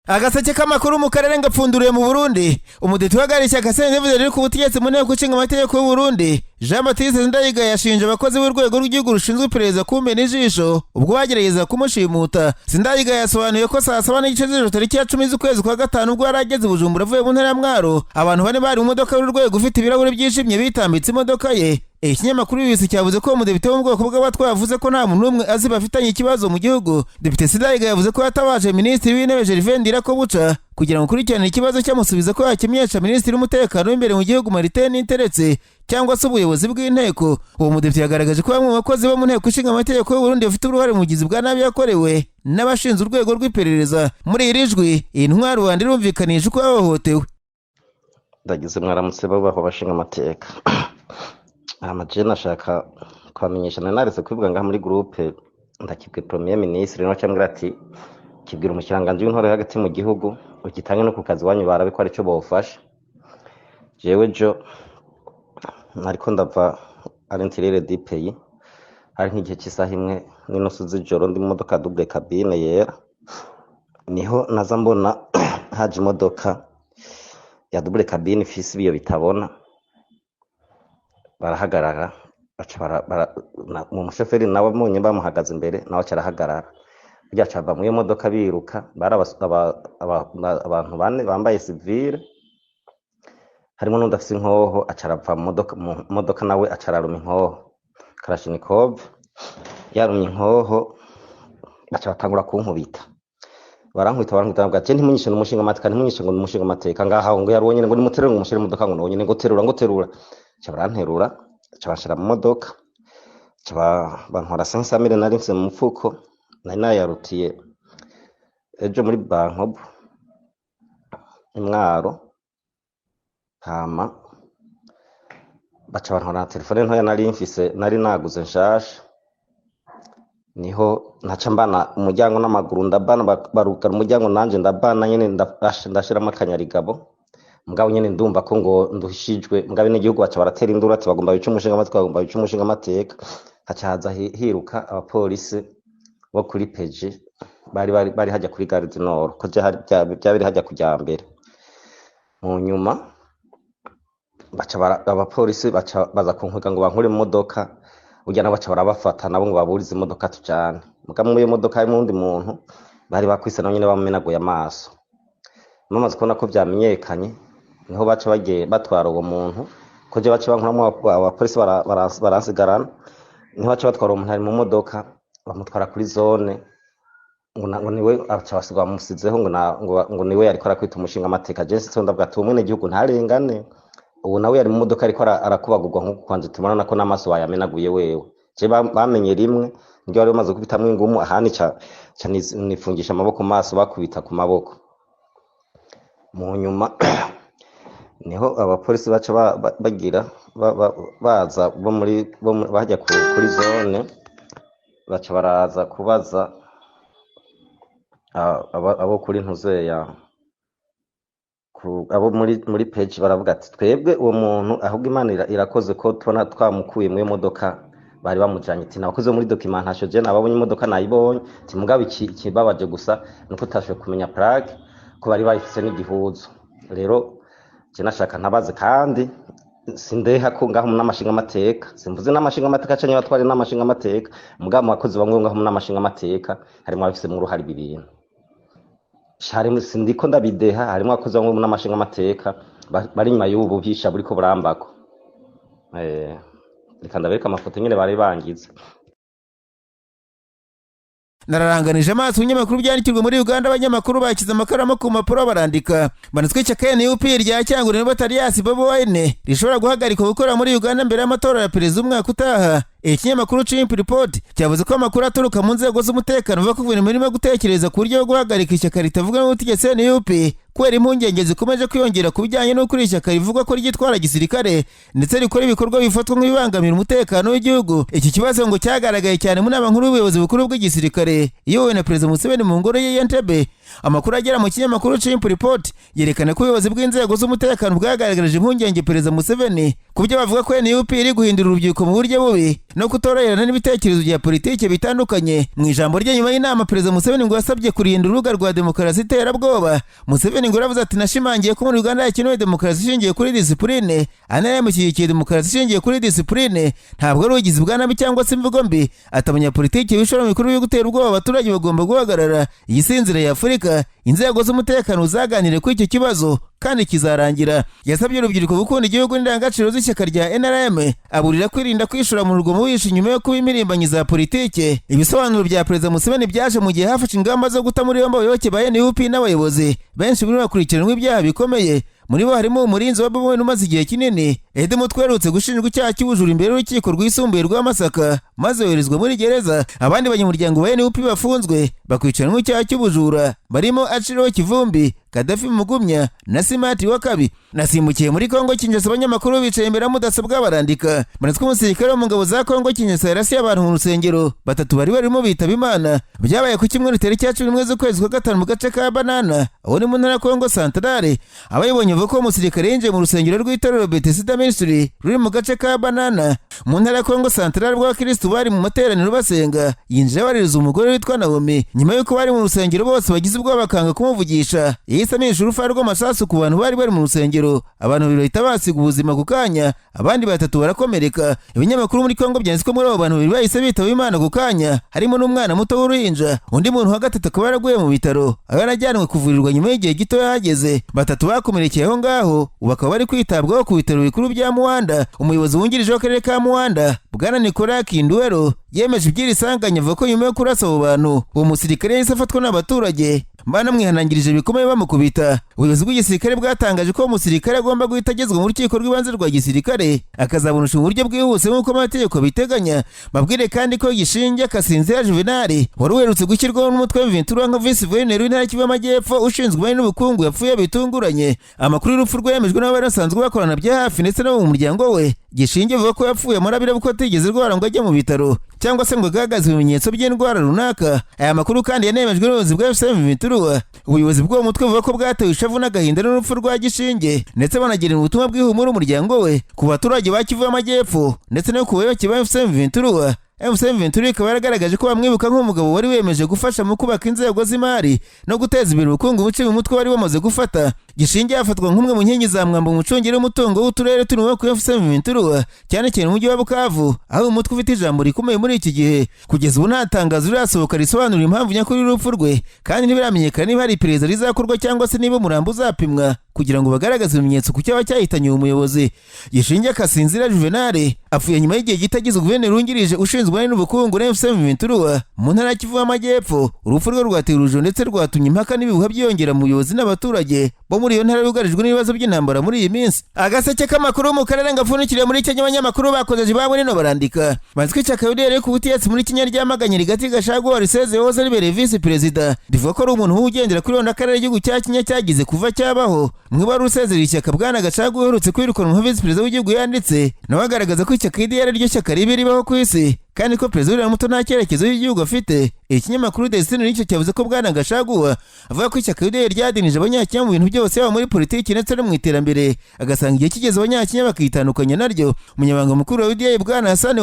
Agaseke k'amakuru mu karere ngapfunduriye mu Burundi. Umudepite uhagarariye ishyaka CNDD riri ku butegetsi mu Nteko Ishinga Amategeko y'u Burundi, Jean Baptiste Sindayigaya, yashinje abakozi b'urwego rw'igihugu rushinzwe iperereza kumena ijisho ubwo bagerageza kumushimuta. Sindayigaya yasobanuye ko saa 7:30 z'ijoro, tariki ya 10 z'ukwezi kwa gatanu, ubwo yari ageze i Bujumbura avuye mu ntara ya Mwaro, abantu bane bari mu modoka y'urwego ufite ibirahuri byijimye bitambitse imodoka ye. Ikinyamakuru BBC cyavuze ko umudepite wo mu bwoko bw'Abatwa yavuze ko nta muntu n'umwe azi bafitanye ikibazo mu gihugu. Depite Sindayigaya yavuze ko yatabaje Minisitiri w'Intebe Gervais Ndirakobuca kugira ngo akurikirane ikibazo, cyamusubiza ko yakimenyesha Minisitiri w'Umutekano w'imbere mu gihugu Martin Niteretse cyangwa se ubuyobozi bw'inteko. Uwo mudepite yagaragaje ko bamwe mu bakozi bo mu Nteko Ishinga Amategeko y'u Burundi bafite uruhare mu bugizi bwa nabi yakorewe n'abashinzwe urwego rw'iperereza. Muri iri jwi, iyi ntwari rubanda irumvikanisha uko yahohotewe. Ndagize mwaramutse babaho bashinga amateka. Amaje nashaka kubamenyesha, nari naretse kubivuga ngaha muri groupe, ndakibwiye Premier Ministre no cyangwa ati kibwira umushikiranganji w'intwaro hagati mu gihugu, ugitange no ku kazi wanyu barabe ko arico bofasha. Jewe jo nariko ndava à l'intérieur du pays, hari nk'igihe cy'isaha 1:30 z'ijoro, ndi mu modoka double cabine yera, niho naza mbona haje imodoka ya double cabine ifise ibiyo bitabona, barahagarara, baca mu mushoferi nawe abonye bamuhagaze imbere, nawe aca arahagarara. Burya aca ava muri iyo modoka biruka, bari abantu bane bambaye civile, harimo n'undi afise inkoho, aca arava mu modoka nawe aca araruma inkoho kalashnikov. Yarumye inkoho, baca batangura kunkubita, barankubita, barankubita, bavuga ati: "Ntimunyishe n'umushinga amateka, ntimunyishe ngo n'umushinga amateka ngaha." Ngo yari wonyene, ngo nimuterure, ngo mushire mu modoka, ngo wonyene, ngo terura, ngo terura. Baca baranterura, baca banshira mu modoka, baca bantwara 500 mille nari mfise mu mufuko, nari nayarutiye ejo muri Bankobu imwaro. Hama baca bantwara na telefone ntoya nari mfise, nari naguze nshasha. Niho naca mbana umuryango n'amaguru, ndabana, barugara umuryango, nanje ndabana nyene, ndashiramo akanyarigabo. Mugabo nyene ndumva ko ngo nduhishijwe, mugabo n'igihugu baca baratera induru ati bagomba bice umushinga amateka, bagomba bice umushinga amateka. Haca haza hiruka abapolisi bo kuri peji, bari hajya kuri Gare du Nord, ko vyari biri hajya kujya mbere. Mu nyuma abapolisi baca baza kunkwega ngo bankure mu modoka, burya nabo baca barabafata nabo ngo baburize imodoka tujane. Mugabo muri iyo modoka harimo uwundi muntu bari bakwise, nawe nyene bamumenaguye amaso. Bamaze kubona ko vyamenyekanye, niho baca bagiye batwara uwo muntu, ko je baca bankuramwo, abapolisi baransigarana. Niho baca batwara uwo muntu ari mu modoka, bamutwara kuri zone, ngo niwe aca basiga bamusizeho, ngo niwe yariko arakwita umushinga amateka. Je nsizeho ndavuga ati umwene gihugu ntarengane, ubu nawe yari mu modoka ariko arakubagurwa nk'uko kwanje tubona ko n'amaso bayamenaguye. Wewe je bamenye rimwe niryo bari bamaze gukubitamwo ingumu, ahandi ca nifungisha amaboko mu maso, bakubita ku maboko. Mu nyuma niho abapolisi baca bagira baza bo muri bajya kuri zone, baca baraza kubaza abo kuri ntuzeya abo muri page, baravuga ati twebwe uwo muntu ahubwo Imana irakoze ko tubona twamukuye muri iyo modoka bari bamujanye. Ati nabakoze muri documentation, je nababonye, imodoka nayibonye. Ati mugabo ikibabaje gusa nuko utashoboye kumenya plaque, ko bari bayifise n'igihuzu. Rero je nashaka ntabaze, kandi sindeha ko ngaho n'amashinga amateka, simvuze n'amashinga amateka canke abatwari n'amashinga amateka, mugabo mu bakozi bamwe ngaho n'amashinga amateka harimo abafise uruhare ibi bintu. Harimo, sindiko ndabideha, harimo abakozi bamwe n'amashinga amateka bari inyuma y'ubu bubisha buriko burambako. Reka ndabereka amafoto nyene bari bangize. Nararanganije amaso ibinyamakuru byandikirwa muri Uganda. Abanyamakuru bashyize amakaramu ku mpapuro barandika, banditswe ishyaka NUP rya Kyagulanyi Batalias Bobi Wine rishobora guhagarikwa gukorera muri Uganda mbere y'amatora ya perezida umwaka utaha. Ikinyamakuru Chimp Report cyavuze ko amakuru aturuka mu nzego z'umutekano avuga ko guverinoma irimo gutekereza ku buryo bwo guhagarika ishyaka ritavuga n'ubutegetsi NUP, kubera impungenge zikomeje kwiyongera ku bijyanye n'uko iri shyaka rivugwa ko ryitwara gisirikare ndetse rikora ibikorwa bifatwa nk'ibibangamira umutekano w'igihugu. Iki kibazo ngo cyagaragaye cyane mu nama nkuru y'ubuyobozi bukuru bw'igisirikare iyobowe na Perezida Museveni mu ngoro ye y'Entebbe. Amakuru agera mu kinyamakuru Chimp Report yerekana ko ubuyobozi bw'inzego z'umutekano bwagaragarije impungenge Perezida Museveni ku byo bavuga ko NUP iri guhindura urubyiruko mu buryo bubi no kutoroherana n'ibitekerezo bya politiki bitandukanye. Mu ijambo rye nyuma y'inama, Perezida Museveni ngo yasabye kurinda urubuga rwa demokarasi iterabwoba. Museveni ngo yaravuze ati: "Nashimangiye ko muri Uganda hakenewe demokarasi ishingiye kuri disipurine, anayamushyigikiye. Demokarasi ishingiye kuri disipurine ntabwo ari ubugizi bwa nabi cyangwa se imvugo mbi." Ati: "Abanyapolitiki bishora mu bikorwa byo gutera ubwoba abaturage bagomba guhagarara. Iyi si inzira ya Afurika. Inzego z'umutekano zaganiriye kuri icyo kibazo kandi kizarangira." Yasabye urubyiruko gukunda igihugu n'indangagaciro z'ishyaka rya NRM, aburira kwirinda kwishora mu rugomo wishe inyuma yo kuba imirimbanyi za politike. Ibisobanuro bya Perezida Museveni byaje mu gihe hafashwe ingamba zo guta muri yombi abayoboke ba NUP n'abayobozi benshi muri bakurikiranwa ibyaha bikomeye. Muri bo harimo umurinzi wa Bobi Wine umaze igihe kinini, Eddie Mutwe, uherutse gushinjwa icyaha cy'ubujura imbere y'urukiko rwisumbuye rwa Masaka maze yoherezwa muri gereza. Abandi banyamuryango ba NUP bafunzwe bakurikiranwa icyaha cy'ubujura barimo Achileo Kivumbi, Kadafi Mugumya na Simati wa Kabi. Nasimbukiye muri Kongo Kinshasa, abanyamakuru bicaye imbere ya mudasobwa barandika. Manitswe umusirikare wo mu ngabo za Kongo Kinshasa yarasiye abantu mu rusengero, batatu bari barimo bitaba Imana. Byabaye ku cyumweru tariki ya 11 z'ukwezi kwa gatanu mu gace ka Banana, aho ni mu ntara ya Kongo Santarare. Abayibonye bavuga ko umusirikare yinjiye mu rusengero rw'itorero Bethesda Ministry ruri mu gace ka Banana mu ntara ya Kongo Santarare, rw'abakirisitu bari mu materaniro basenga, yinjira baririza umugore witwa Naomi. Nyuma y'uko bari mu rusengero bose bagize ubwoba bakanga kumuvugisha, yahise amisha urufaya rw'amasasu ku bantu bari bari mu rusengero. Abantu babiri bahita basiga ubuzima ku kanya, abandi batatu barakomereka. Ibinyamakuru muri Kongo byanditse ko muri abo bantu babiri bahise bitaba Imana ku kanya harimo n'umwana muto w'uruhinja. Undi muntu wa gatatu akaba yaraguye mu bitaro, aho yarajyanwe kuvurirwa nyuma y'igihe gito yahageze. Batatu bakomerekeye aho ngaho ubu bakaba bari kwitabwaho ku bitaro bikuru bya Muwanda. Umuyobozi wungirije w'akarere ka Muwanda, Bwana Nicolas Kinduwero, yemeje iby'iri sanganya, avuga ko nyuma yo kurasa abo bantu uwo musirikare yahise afatwa n'abaturage banamwihanangirije bikomeye bamukubita. Ubuyobozi bw'igisirikare bwatangaje ko uwo musirikare agomba guhita agezwa mu rukiko rw'ibanze rwa gisirikare, akazabunisha mu buryo bwihuse nk'uko amategeko biteganya. Babwire kandi ko Gishinge Kasinzira Juvenal, wari uherutse gushyirwaho n'umutwe wa M23 nka visi guverineri w'intara y'Kivu y'Amajyepfo ushinzwe imari n'ubukungu, yapfuye bitunguranye. Amakuru y'urupfu rwe yemejwe n'abo bari basanzwe bakorana bya hafi ndetse no mu muryango we. Gishinge avuga ko yapfuye amarabira kuko atigeze rwara ngo ajye mu bitaro cyangwa se ngo agaragaze ibimenyetso by'indwara runaka. Aya makuru kandi yanemejwe n'ubuyobozi bwa AFC M23. Ubuyobozi bw'uwo mutwe buvuga ko bwatewe ishavu n'agahinda n'urupfu rwa Gishinge, ndetse banagenera ubutumwa bw'ihumure umuryango we, ku baturage ba Kivu y'Amajyepfo ndetse no ku bayoboke ba AFC M23. AFC M23 ikaba yaragaragaje ko bamwibuka nk'umugabo wari wiyemeje gufasha mu kubaka inzego z'imari no guteza imbere ubukungu buce mu mutwe wari wamaze gufata. Gishinge yafatwa nk'umwe mu nkingi za mwamba mu mucungire w'umutungo w'uturere turi mu maboko ya AFC M23, cyane cyane umujyi wa Bukavu, aho uyu mutwe ufite ijambo rikomeye muri iki gihe. Kugeza ubu nta tangazo rirasohoka risobanura impamvu nyakuri y'urupfu rwe, kandi ntibiramenyekana niba hari iperereza rizakorwa cyangwa se niba umurambo uzapimwa kugira ngo bagaragaze ibimenyetso ku cyaba cyahitanye uwo muyobozi. Gishinge Kasinzira Juvenal apfuye nyuma y'igihe gito agize guverineri wungirije ushinzwe imari n'ubukungu na AFC M23 mu ntara ya Kivu y'Amajyepfo. Urupfu rwe rwateye urujijo ndetse rwatumye impaka n'ibihuha byiyongera mu buyobozi n'abaturage bo muri iyo ntara yugarijwe n'ibibazo by'intambara muri iyi minsi. Agaseke k'amakuru mu karere ngapfundikiriye muri Kenya, abanyamakuru bakoze babo nino barandika banzwe ishyaka UDA ku butegetsi muri Kenya ryamaganye Rigathi Gachagua riseze wahoze ribereye visi perezida, rivuga ko ari umuntu ugendera kuri ronda akarere igihugu cya Kenya cyagize kuva cyabaho. Mwiba usezera ishyaka, Bwana Gachagua uherutse kwirukanwa nka visi perezida w'igihugu yanditse nawe agaragaza ko ishyaka UDA ari ryo shyaka ribi ribaho ku isi, kandi ko perezida William Ruto nta cyerekezo y'igihugu afite. Ikinyamakuru Destiny nicyo cyavuze ko Bwana Gachagua avuga ko ishyaka UDA ryadinije abanyakenya mu bintu byose, yaba muri politiki ndetse no mu iterambere, agasanga igihe kigeze abanyakenya bakitandukanya naryo. Umunyamabanga mukuru wa UDA, Bwana Hassan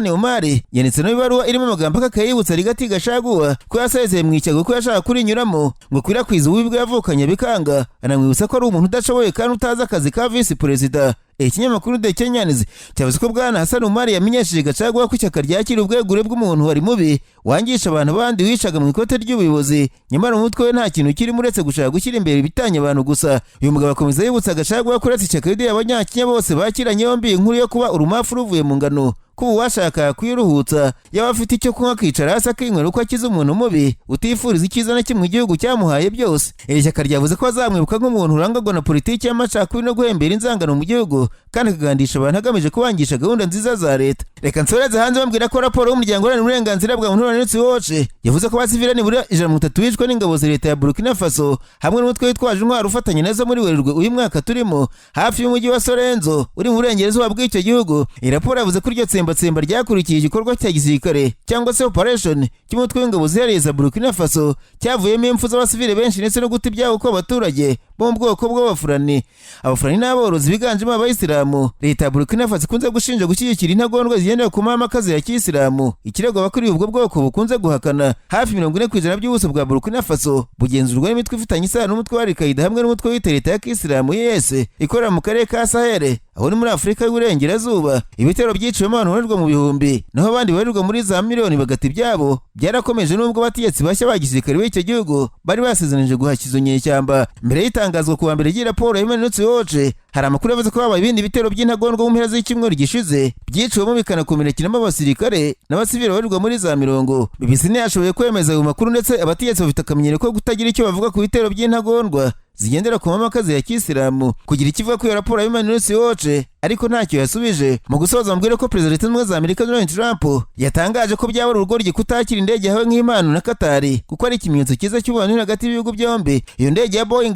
Omar, yanditse no ibaruwa irimo amagambo akakayibutsa Rigathi Gachagua ko yasezeye mu ishyaka ko yashaka kurinyuramo ngo akwirakwize ububi bwe yavukanye bikanga, anamwibutsa ko ari umuntu udashoboye kandi utazi akazi ka visi perezida. Ikinyamakuru The Kenyans cyavuze ko Bwana Hassan Umar yamenyesheje Gachagua ko ishyaka ryakira ubwegure bw'umuntu wari mubi, wangisha abantu abandi, wicaga mu ikote ry'ubuyobozi, nyamara umutwe we nta kintu kirimo uretse gushaka gushyira imbere ibitanya abantu gusa. Uyu mugabo akomeza yibutsa Gachagua ko uretse ishyaka UDA abanyakenya bose bakiranye yombi inkuru yo kuba urumafu ruvuye mu ngano, ko ubu washaka kwiruhutsa yaba afite icyo kunywa akicara hasi akinywera uko akiza umuntu mubi utifuriza icyiza na kimwe igihugu cyamuhaye byose. Iri shyaka ryavuze ko bazamwibuka nk'umuntu urangagwa na politiki y'amacakubiri no guhembera inzangano mu gihugu, kandi akagandisha abantu agamije kubangisha gahunda nziza za leta. Reka nsoreze hanze bambwira ko raporo y'umuryango uharanira uburenganzira bwa muntu Human Rights Watch yavuze ko abasivile nibura 130 bishwe n'ingabo za leta ya Burkina Faso hamwe n'umutwe witwaje intwaro ufatanya nazo muri Werurwe uyu mwaka turimo, hafi y'umujyi wa Sorenzo uri mu burengerazuba bw'icyo gihugu. Iyi raporo yavuze ko iryo tsembatsemba ryakurikiye igikorwa cya gisirikare cyangwa se operation cy'umutwe w'ingabo zihariye za Burkina Faso, cyavuyemo impfu z'abasivile benshi ndetse no guta ibyabo kw'abaturage bo mu bwoko bw'Abafurani. Abafurani n'aborozi biganjemo Abayisilamu. Leta ya Burkina Faso ikunze gushinja gushyigikira intagondwa zigendera ku mahame akaze ya kiyisilamu, ikirego abakuriye ubwo bwoko bukunze guhakana. Hafi 40% by'ubuso bwa Burkina Faso bugenzurwa n'imitwe ifitanye isano n'umutwe wa Al-Qaeda hamwe n'umutwe wita leta ya kiyisilamu IS ikorera mu karere ka Sahel, aho ni muri Afurika y'Uburengerazuba. Ibitero byiciwemo abantu babarirwa mu bihumbi, naho abandi babarirwa muri za miliyoni bagata ibyabo, byarakomeje nubwo abategetsi bashya ba gisirikare b'icyo gihugu bari basezeranije guhashya izo nyeshyamba. Mbere y'itangazwa ku wa mbere ry'iyi raporo ya Human Rights Watch, hari amakuru yavuze ko habaye ibindi bitero by'intagondwa mu mpera z'icyumweru gishize, byiciwemo bikanakomerekeramo abasirikare n'abasivili babarirwa muri za mirongo. BBC ntiyashoboye kwemeza ayo makuru, ndetse abategetsi bafite akamenyero ko kutagira icyo bavuga ku bitero by'intagondwa zigendera ku mahame akaze ya kisilamu kugira ikivuga ko iyo raporo ya Human Rights Watch, ariko ntacyo yasubije. Mu gusoza, mbwire ko Perezida wa Leta Zunze Ubumwe za Amerika Donald Trump yatangaje ko byaba ari urugoryi kutakira indege yahawe nk'impano na Katari, kuko ari ikimenyetso cyiza cy'umubano uri hagati y'ibihugu byombi. Iyo ndege ya Boeing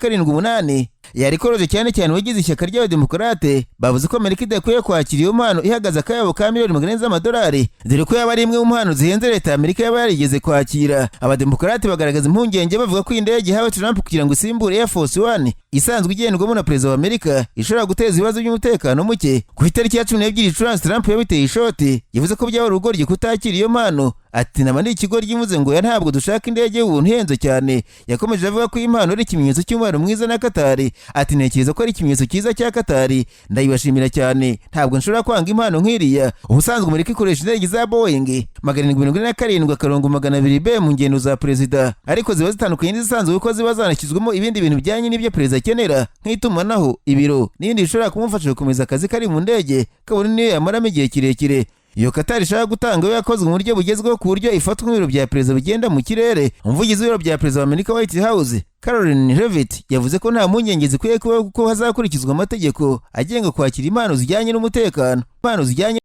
778 yari ikoroje cyane cyane uwagize ishyaka ry'Abademokarate bavuze ko Amerika idakwiye kwakira iyo mpano ihagaze akayabo ka miliyoni 400 z'amadolari, dore ko yaba ari imwe mu mpano zihenze leta ya Amerika yaba yarigeze kwakira. Abademokarate bagaragaza impungenge bavuga ko iyi ndege ihawe Trump kugira ngo isimbure Air Force One isanzwe igendwamo na perezida wa Amerika ishobora guteza ibibazo by'umutekano muke. Ku itariki ya 12 Gicurasi, Trump yabiteye ishoti, yavuze ko byaba urugoryi kutakira iyo mpano. Ati: "Naba ni ikigoryi mvuze ngo ya ntabwo dushaka indege y'ubuntu ihenze cyane." Yakomeje avuga ko iyi mpano ari ikimenyetso cy'umubano mwiza na Katari. Ati: "Ntekereza ko ari ikimenyetso cyiza cya Katari, ndayibashimira cyane, ntabwo nshobora kwanga impano nk'iriya." Ubusanzwe Amerika ikoresha indege za Boeing 747-200 B mu ngendo za perezida, ariko ziba zitandukanye n'izisanzwe kuko ziba zanashyizwemo ibindi bintu bijyanye n'ibyo perezida akenera nk'itumanaho, ibiro n'ibindi bishobora kumufasha gukomeza akazi kari mu ndege, kabone niyo yamaramo igihe kirekire. Iyo Katari ishaka gutanga yo yakozwe mu buryo bugezweho, ku buryo ifatwa nk'ibiro bya perezida bigenda mu kirere. Umuvugizi w'ibiro bya perezida wa Amerika, White House, Caroline Leavitt, yavuze ko nta mpungenge zikwiye kubaho kuko hazakurikizwa amategeko agenga kwakira impano zijyanye n'umutekano, impano zijyanye